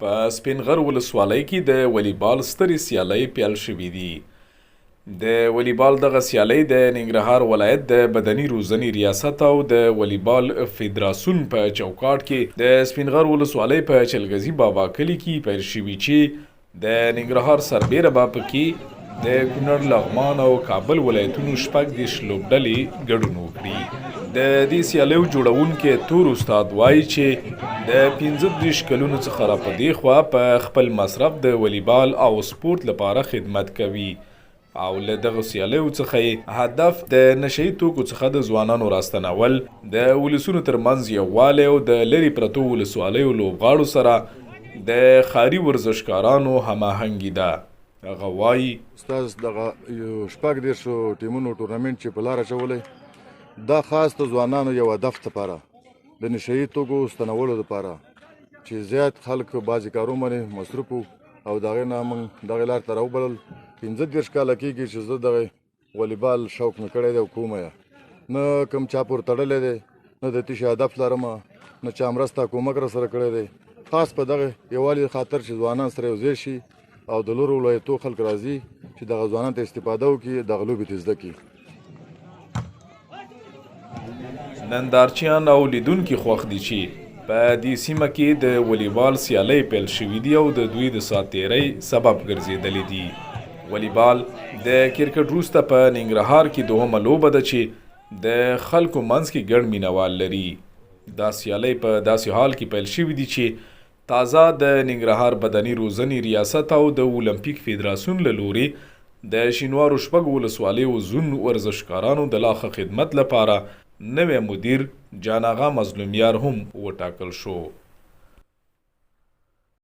په سپین غر ولسوالۍ کې د ولیبال سترې سیالۍ پیل شوې دي. د ولیبال دغه سیالۍ د ننګرهار ولایت د بدني روزنې ریاست او د ولیبال فدراسیون په چوکاټ کې د سپین غر ولسوالۍ په چلګزي بابا کلي کې پیل شوي چې د ننګرهار سربېره به پکې د کونړ، لغمان او کابل ولایتونو 36 لوبډلې ګډون وکړي. د دې سیالیو جوړونکی تور استاد وایي چې د 35 کلونو څخه را په دې خوا په خپل مصرف د ولیبال او سپورت لپاره خدمت کوي او له دغو سیالیو څخه یې هدف د نشه یي توکو څخه د ځوانانو راستنول، د ولسونو تر منځ یووالی او د لرې پرتو ولسوالیو لوبغاړو سره د ښاري ورزشکارانو هماهنګي ده. هغه وايي. استاد دغه 36 ټیمونو ټورنمنټ چې په لار اچولی دا خاص د ځوانانو یو هدف لپاره د نشه یي توکو ستنولو لپاره چې زیات خلک بعضې کارو باندې مصروف وو او د هغې نه موږ دغې لار ته راوبلل. 35 کاله کېږي چې زه دغه والیبال شوق مې کړی دی او کومه یې نه کوم چا پورې تړلی دی، نه د تشي هدف لرم، نه چا مرسته کومک را سره کړی دی. خاص په دغه یووالي خاطر چې ځوانان سره یو ځای شي او د لرو ولایتو خلک راځي چې دغه ځوانان ته استفاده وکړي، دغه لوبې ته زده کړي. نندارچیان او لیدونکي خوښ دي چې په دې سیمه کې د ولیبال سیالۍ پیل شوې دي او د دوی د ساعت تېرۍ سبب ګرځېدلې دي. ولیبال د کرکټ وروسته په ننګرهار کې دوهمه لوبه ده چې د خلکو منځ کې ګڼ مینهوال لري. دا سیالۍ په داسې حال کې پیل شوې دي چې تازه د ننګرهار بدني روزنې ریاست او د المپیک فدراسیون له لورې د شینوارو شپږو ولسوالیو زون ورزشکارانو د لا ښه خدمت لپاره نوی مدیر جان اغا مظلومیار هم وټاکل شو.